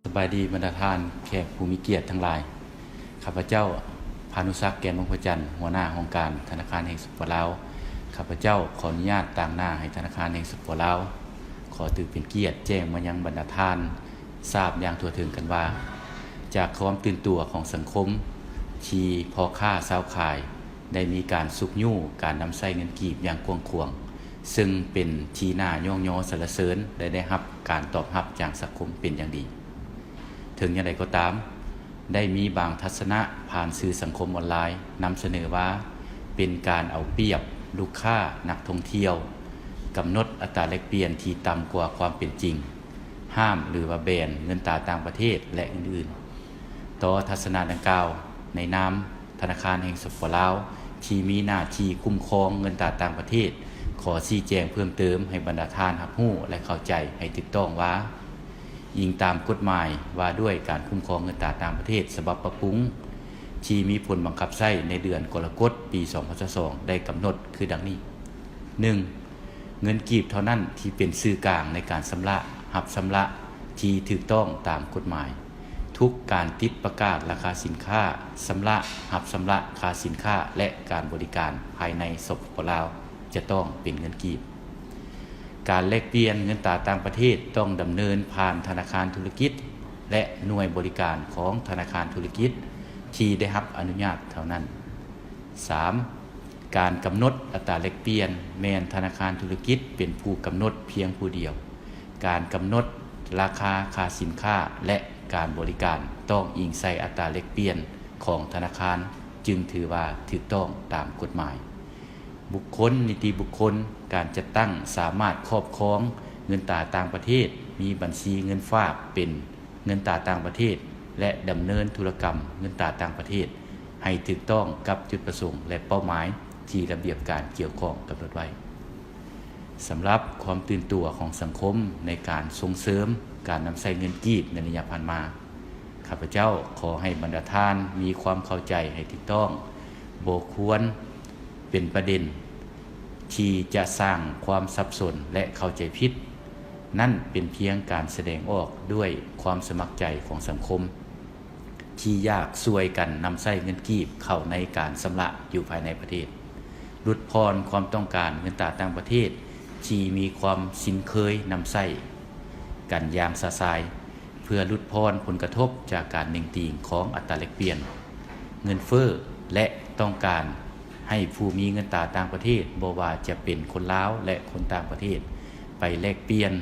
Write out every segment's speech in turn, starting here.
ສະບາຍດີບັນດາທ່ານແຂກຜູ້ມີກຽດທັງຫຼາຍ. ຂ້າພະເຈົ້າ ພານຸສັກ ແກ່ນວົງພະຈັນ, ຫົວໜ້າຫ້ອງການທະນາຄານແຫ່ງ ສປປ ລາວ. ຂ້າພະເຈົ້າຂໍອະນຸຍາດຕາງໜ້າໃຫ້ທະນາຄານແຫ່ງ ສປປ ລາວ ຂໍຖືເປັນກຽດແຈ້ງມາຍັງບັນດາທ່ານຊາບຢ່າງທົ່ວເຖິງກັນວ່າ, ຈາກຄວາມຕື່ນຕົວຂອງສັງຄົມ ທີ່ພໍ່ຄ້າຊາວຂາຍ ໄດ້ມີການຊຸກຍູ້ການນຳໃຊ້ເງິນກີບຢ່າງກວ້າງຂວາງ, ເຊິ່ງເປັນທີ່ໜ້າຍ້ອງຍໍສັນລະເສີນ ແລະ ໄດ້ຮັບການຕອບຮັບຈາກສັງຄົມເປັນຢ່າງດີ. ເຖິງຢ່າງໃດກໍຕາມ, ໄດ້ມີບາງທັດສະນະຜ່ານສື່ສັງຄົມອອນລາຍນຳສະເໜີວ່າ ເປັນການເອົາປຽບລູກຄ້ານັກທ່ອງທ່ຽວ, ກຳນົດອັດຕາແລກປ່ຽນທີ່ຕ່ຳກວ່າຄວາມເປັນຈິງ, ຫ້າມ ຫຼື ວ່າແບນເງິນຕາຕ່າງປະເທດ ແລະ ອື່ນໆ. ຕໍ່ທັດສະນະດັ່ງກ່າວ, ໃນນາມ ທະນາຄານແຫ່ງ ສປປ ລາວ ທີ່ມີໜ້າທີ່ຄຸ້ມຄອງເງິນຕາຕ່າງປະເທດ ຂໍຊີ້ແຈງເພີ່ມເຕີມໃຫ້ບັນດາທ່ານຮັບຮູ້ ແລະ ເຂົ້າໃຈໃຫ້ຖືກຕ້ອງວ່າ, ອີງຕາມກົດໝາຍວ່າດ້ວຍການຄຸ້ມຄອງເງິນຕາຕ່າງປະເທດ ສະບັບປັບປຸງ ທີ່ມີຜົນບັງຄັບໃຊ້ໃນເດືອນກໍລະກົດ ປີສອງພັນຊາວສອງ ໄດ້ກຳນົດຄືດັ່ງນີ້: ໜຶ່ງ ເງິນກີບເທົ່ານັ້ນທີ່ເປັນສື່ກາງໃນການຊຳລະ, ຮັບຊຳລະທີ່ຖືກຕ້ອງຕາມກົດໝາຍ. ທຸກການຕິດປະກາດລາຄາສິນຄ້າ, ຊຳລະ, ຮັບຊຳລະຄ່າສິນຄ້າ ແລະ ການບໍລິການພາຍໃນ ສປປ ລາວ ຈະຕ້ອງເປັນເງິນກີບ. ການແລກປ່ຽນເງິນຕາຕ່າງປະເທດຕ້ອງດຳເນີນຜ່ານທະນາຄານທຸລະກິດ ແລະ ໜ່ວຍບໍລິການຂອງທະນາຄານທຸລະກິດທີ່ໄດ້ຮັບອະນຸຍາດເທົ່ານັ້ນ. ສາມ ການກຳນົດອັດຕາແລກປ່ຽນແມ່ນທະນາຄານທຸລະກິດເປັນຜູ້ກຳນົດພຽງຜູ້ດຽວ. ການກຳນົດລາຄາຄ່າສິນຄ້າ ແລະ ການບໍລິການຕ້ອງອີງໃສ່ອັດຕາແລກປ່ຽນຂອງທະນາຄານ ຈຶ່ງຖືວ່າຖືກຕ້ອງຕາມກົດໝາຍ. ບຸກຄົນ, ນິຕິບຸກຄົນ, ການຈັດຕັ້ງສາມາດຄອບຄອງເງິນຕາຕ່າງປະເທດ, ມີບັນຊີເງິນຝາກເປັນ ເງິນຕາຕ່າງປະເທດ ແລະ ດຳເນີນທຸລະກຳເງິນຕາຕ່າງປະເທດໃຫ້ຖືກຕ້ອງກັບຈຸດປະສົງ ແລະ ເປົ້າໝາຍທີ່ລະບຽບການກ່ຽວຂ້ອງກຳນົດໄວ້. ສຳລັບຄວາມຕື່ນຕົວຂອງສັງຄົມໃນການສົ່ງເສີມການນຳໃຊ້ເງິນກີບໃນໄລຍະຜ່ານມາ, ຂ້າພະເຈົ້າຂໍໃຫ້ບັນດາທ່ານມີຄວາມເຂົ້າໃຈໃຫ້ຖືກຕ້ອງ, ບໍ່ຄວນ ເປັນປະເດັນທີ່ຈະສ້າງຄວາມສັບສົນ ແລະ ເຂົ້າໃຈຜິດ. ນັ້ນເປັນພຽງການສະແດງອອກດ້ວຍຄວາມສະໝັກໃຈຂອງສັງຄົມ ທີ່ຢາກຊ່ວຍກັນນຳໃຊ້ເງິນກີບເຂົ້າໃນການຊຳລະຢູ່ພາຍໃນປະເທດ, ຫຼຸດຜ່ອນຄວາມຕ້ອງການເງິນຕາຕ່າງປະເທດທີ່ມີຄວາມຊິນເຄີຍນຳໃຊ້ກັນຢ່າງຊະຊາຍ. ເພື່ອຫຼຸດຜ່ອນຜົນກະທົບຈາກການເໜັງຕີງຂອງອັດຕາແລກປ່ຽນ, ເງິນເຟີ້ ແລະ ຕ້ອງການໃຫ້ຜູ້ມີເງິນຕາຕ່າງປະເທດ, ບໍ່ວ່າຈະເປັນຄົນລາວ ແລະ ຄົນຕ່າງປະເທດ, ໄປແລກປ່ຽນ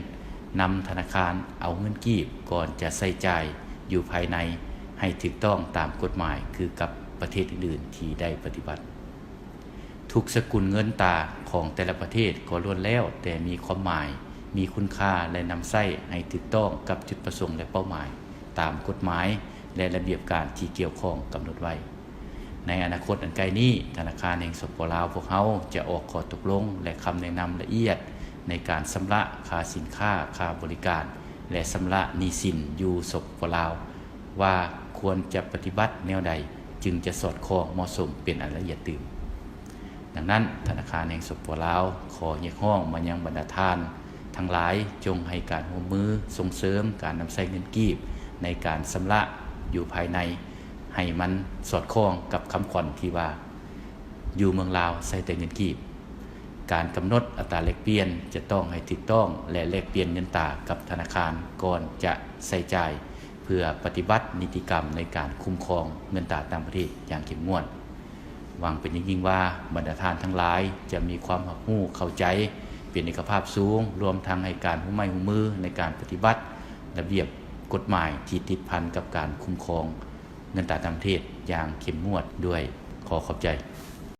ນຳທະນາຄານເອົາເງິນກີບກ່ອນຈະໃຊ້ຈ່າຍຢູ່ພາຍໃນ ໃຫ້ຖືກຕ້ອງຕາມກົດໝາຍຄືກັບປະເທດອື່ນໆທີ່ໄດ້ປະຕິບັດ. ທຸກສະກຸນເງິນຕາຂອງແຕ່ລະປະເທດກໍລ້ວນແລ້ວແຕ່ມີຄວາມໝາຍ, ມີຄຸນຄ່າ ແລະ ນຳໃຊ້ໃຫ້ຖືກຕ້ອງກັບຈຸດປະສົງ ແລະ ເປົ້າໝາຍຕາມກົດໝາຍ ແລະ ລະບຽບການທີ່ກ່ຽວຂ້ອງກຳນົດໄວ້. ໃນອະນາຄົດອັນໃກ້ນີ້, ທະນາຄານແຫ່ງ ສປປ ລາວ ພວກເຮົາຈະອອກຂໍ້ຕົກລົງ ແລະ ຄຳແນະນຳລະອຽດໃນການຊຳລະຄ່າສິນຄ້າ, ຄ່າບໍລິການ ແລະ ຊຳລະໜີ້ສິນຢູ່ ສປປ ລາວ ວ່າຄວນຈະປະຕິບັດແນວໃດຈຶ່ງຈະສອດຄ່ອງເໝາະສົມເປັນອັນລະອຽດຕື່ມ. ດັ່ງນັ້ນ, ທະນາຄານແຫ່ງ ສປປ ລາວ ຂໍຮຽກຮ້ອງມາຍັງບັນດາທ່ານທັງຫຼາຍ ຈົ່ງໃຫ້ການຮ່ວມມືສົ່ງເສີມການນຳໃຊ້ເງິນກີບໃນການຊຳລະຢູ່ພາຍໃນ ໃຫ້ມັນສອດຄ່ອງກັບຄຳຂວັນທີ່ວ່າ, ຢູ່ເມືອງລາວໃຊ້ແຕ່ເງິນກີບ. ການກຳນົດອັດຕາແລກປ່ຽນຈະຕ້ອງໃຫ້ຖືກຕ້ອງ ແລະ ແລກປ່ຽນເງິນຕາກັບທະນາຄານກ່ອນຈະໃຊ້ຈ່າຍ ເພື່ອປະຕິບັດນິຕິກຳໃນການຄຸ້ມຄອງເງິນຕາຕ່າງປະເທດຢ່າງເຂັ້ມງວດ. ຫວັງເປັນຢ່າງຍິ່ງວ່າ ບັນດາທ່ານທັງຫຼາຍຈະມີຄວາມຮັບຮູ້ເຂົ້າໃຈເປັນເອກະພາບສູງ, ລວມທັງໃຫ້ການຮ່ວມໄມ້ຮ່ວມມືໃນການປະຕິບັດລະບຽບກົດໝາຍທີ່ຕິດພັນກັບການຄຸ້ມຄອງ ເງິນຕາຕ່າງປະເທດຢ່າງເຂັ້ມງວດດ້ວຍ. ຂໍຂອບໃຈ.